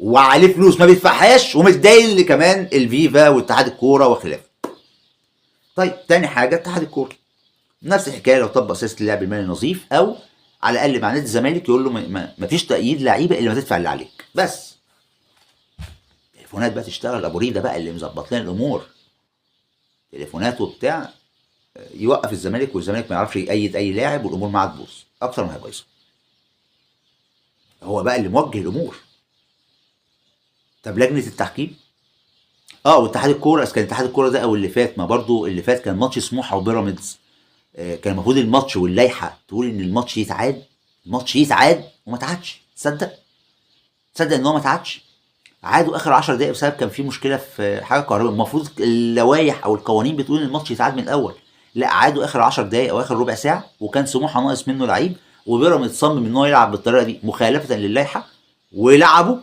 وعليه فلوس ما بيدفعهاش، ومتضايق اللي كمان الفيفا واتحاد الكورة وخلافه. طيب تاني حاجة اتحاد الكورة نفس الحكاية، لو طبق سياسة اللعب المالي النظيف، او على الاقل مع نادي الزمالك يقول له ما فيش تأييد لعيبة الا ما تدفع اللي عليك بس. تليفونات بقى تشتغل، ابو ريده بقى اللي مظبط لنا الامور، تليفونات وبتاع، يوقف الزمالك، والزمالك ما يعرفش يأيد اي لاعب، والامور معاه تبوظ اكتر ما هي بايظة. هو بقى اللي موجه الامور. طب لجنة التحكيم واتحاد الكورة، اذا كان اتحاد الكورة ده او اللي فات، ما برضو اللي فات كان ماتش سموحه وبيراميدز، كان المفروض الماتش واللائحه تقول ان الماتش يتعاد، الماتش يتعاد وما اتعادش. تصدق ان هو ما اتعادش؟ عادوا اخر 10 دقائق بسبب كان في مشكلة في حاجة كهرباء. المفروض اللوائح او القوانين بتقول ان الماتش يتعاد من الاول، لا عادوا اخر 10 دقائق او اخر ربع ساعة، وكان سموحه ناقص منه لعيب، وبيراميدز صمم ان هو يلعب بالطريقة دي مخالفة للائحه، ولعبوا.